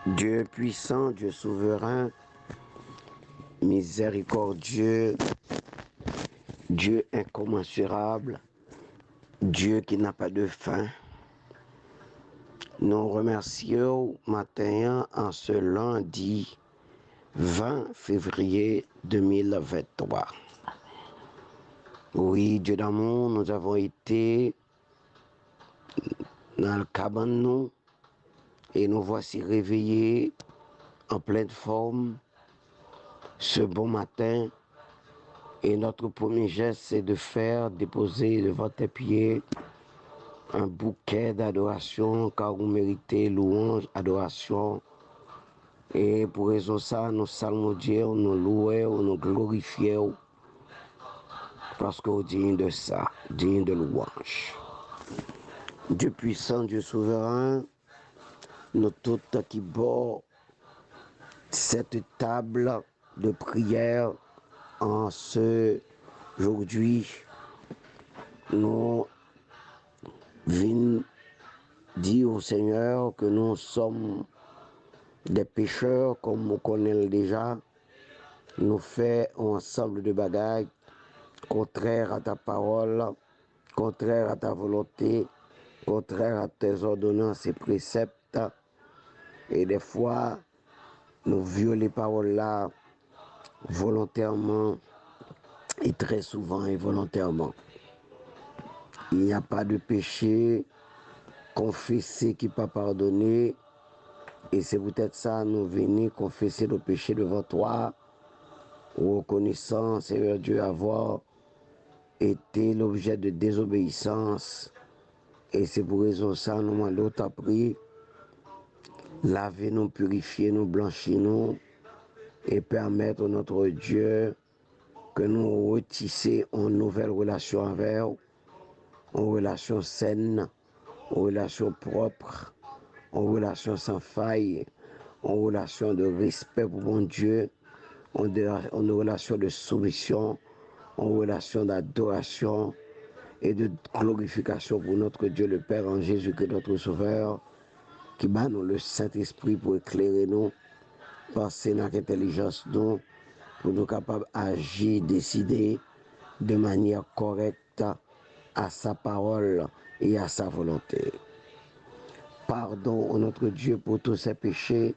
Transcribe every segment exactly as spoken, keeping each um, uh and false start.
Dieu puissant, Dieu souverain, miséricordieux, Dieu incommensurable, Dieu qui n'a pas de fin. Nou remèsye w maten an, an se lendi vingt février deux mille vingt-trois. Oui, Dieu d'amour, nous avons été nan kabann nou, et nous voici réveillés en pleine forme ce bon matin. Et notre premier geste, c'est de faire déposer devant tes pieds un bouquet d'adoration, car vous méritez louange, adoration. E pou rezon sa, nou salmodye w, nou louwe w, nou glorifye w, paske w digne de sa, digne de louange. Dieu puissant, Dieu souverain, nou tout ki bò cette table de prière en ce aujourd'hui, nous venons dire au Seigneur que nous sommes des pécheurs, comme nous connaissons déjà. Nous faisons un ensemble de bagages contraires à ta parole, contraires à ta volonté, contraires à tes ordonnances et préceptes. E dèfwa, nou vyole pawòl la volontèman e trè souvan envolontèman. Il n'y a pas de péché confessé qui pas pardonné. E se poutèt sa nou vini konfese nou peche devan twa, rekonesan, Seyè Dye, avwa ete lobjè de dezobeyisans. E se pou rezon sa nou mande w, tanpri, lave nou, pirifye nou, blanchi nou, e pèmèt, o notre Dieu, ke nou retise yon nouvèl relasyon avè w, yon relasyon sèn, yon relasyon pwòp, yon relasyon san fay, yon relasyon de respè pou Bondye, yon de, yon relasyon de soumisyon, yon relasyon d'adorasyon e de glorifikasyon pou notre Dieu le Père en Jésus-Christ notre Sauveur, ki ba nou le Sentespri pou eklere nou, panse n ak entèlijans nou, pou nou kapab aji, deside de manyè kòrèk à sa parole et à sa volonté. Pardon, ô notre Dieu, pour tous ses péchés.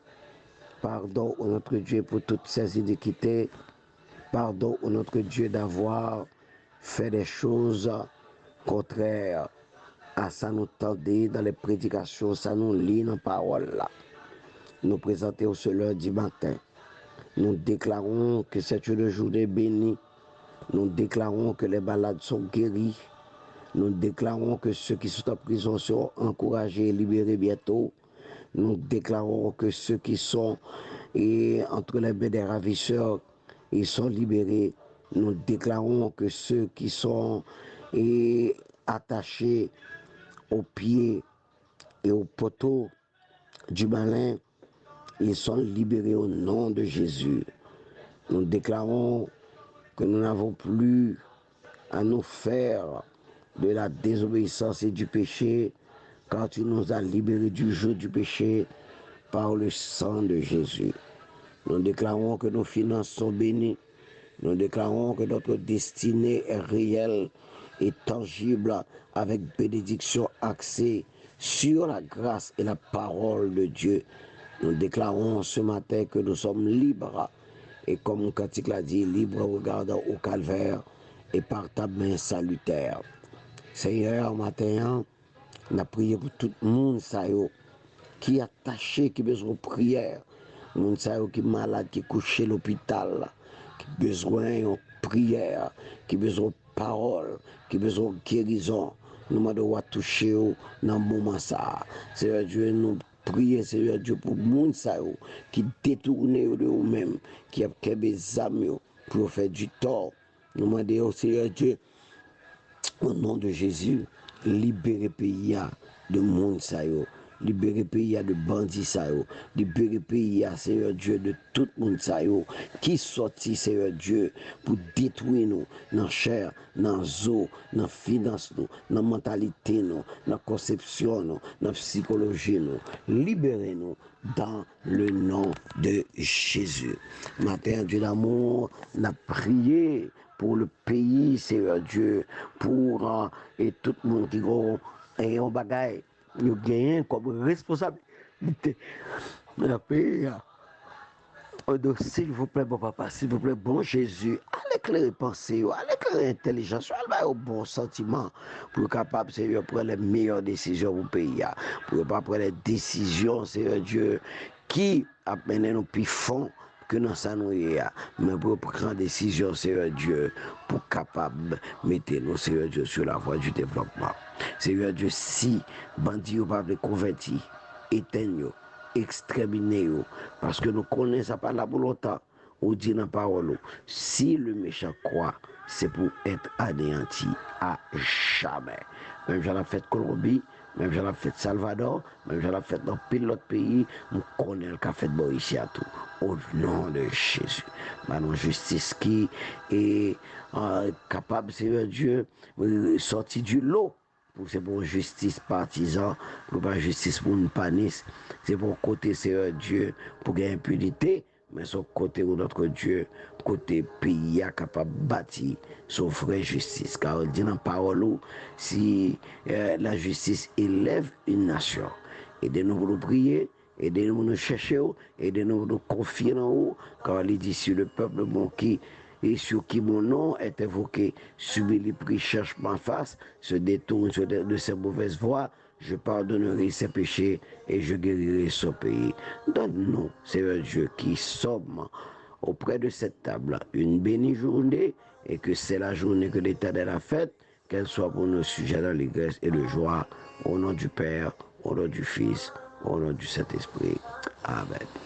Pardon, ô notre Dieu, pour toutes ses iniquités. Pardon, ô notre Dieu, d'avoir fait des choses contraires à sa nou tande dans les prédications, sa nou li nan pawòl la. Nou prezante w se lendi maten. Nous déclarons que c'est une journée bénie. Nous déclarons que les malades sont guéris. Nous déclarons que ceux qui sont en prison seront encouragés et libérés bientôt. Nous déclarons que ceux qui sont, et, entre les mains des ravisseurs, ils sont libérés. Nous déclarons que ceux qui sont, et, attachés aux pieds et aux poteaux du malin, ils sont libérés au nom de Jésus. Nous déclarons que nous n'avons plus à nous faire de la désobéissance et du péché, car tu nous as libérés du joug du péché par le sang de Jésus. Nous déclarons que nos finances sont bénies. Nous déclarons que notre destinée est réelle et tangible avec bénédiction axée sur la grâce et la parole de Dieu. Nous déclarons ce matin que nous sommes libres et, comme kantik la di, libres regardant au calvaire et par ta main salutaire. Senyè, maten an, n ap priye pou tout moun sa yo ki atache, ki bezwen priyè. Moun sa yo ki malad, ki kouche lopital, ki bezwen yon priyè, ki bezwen pawòl, ki bezwen gerizon. Nou mande w a touche yo nan moman sa a. Senyè Dye, nou priye, Senyè Dye, pou moun sa yo ki detounen yo de ou menm, ki ap kenbe zam yo pou yo fè di tò. Nou mande w, Senyè Dye, au nom de Jésus, libere peyi a de moun sa yo. Libere peyi a de bandi sa yo. Libere peyi a, Seyè Dye, de tout moun sa yo ki sòti, Seyè Dye, pou detwi nou nan chè, nan zo, nan finans nou, nan mantalite nou, nan konsepsyon nou, nan psikoloji nou. Libere nou dans le nom de Jésus. Maten an, Dye d'amour, n ap priye pou le peyi, Seyè Dye, pou e tout moun ki gen yon bagay yo genyen kòm responsablite nan peyi a. O non, silvouplè, bon papa, silvouplè, bon Jezi, al eklere panse yo, al eklere entèlijans yo, al ba yo bon santiman, pou yo kapab, Seyè, pran lè meyè desizyon pou peyi a, pou yo pa pran lè desizyon, Seyè Dye, ki ap mennen nou pi fon ke nan sa nou ye a, men pou yo pran desizyon, Seyè Dye, pou kapab mete nou, Seyè Dye, sou lavwa di devlòpman. Seyè Dye, si bandi yo pa vle konvèti, etenn yo, ekstèmine yo, paske nou konnen sa pa la pou lontan. Ou di nan pawòl ou, si le méchant croit, c'est pour être anéanti à jamais. Menm jan l ap fèt Kolonbi, menm jan l ap fèt Salvadò, menm jan l ap fèt nan pil lòt peyi, m konnen l ka fèt bò isi a tou. O non de Jezi. Ba nou jistis ki e, e, kapab, Seyè Dye, e, sòti di lo. Pou se pou yon jistis patizan, pou pa jistis moun panis. Se pou yon kote, Seyè Dye, pou gen enpinite, men se yon kote, o notre Dieu, kote peyi a kapab bati sou vrè jistis. Kar ou di nan pawòl ou, si, eh, la justice élève une nation. Ede nou pou nou priye, ede nou pou nou chèche w, ede nou pou nou konfye nan ou. Kar li di, si le peuple mon qui, et sur qui mon nom est invoqué, s'humilie, prie, cherche ma face, se détourne de ses mauvaises voies, je pardonnerai ses péchés et je guérirai son pays. Donne-nous, Seigneur Dieu, qui sommes auprès de cette table, une bénie journée, et que c'est la journée que l'Éternel a faite, qu'elle soit pour nous sujet d'allégresse et de joie, au nom du Père, au nom du Fils, au nom du Saint-Esprit. Amen.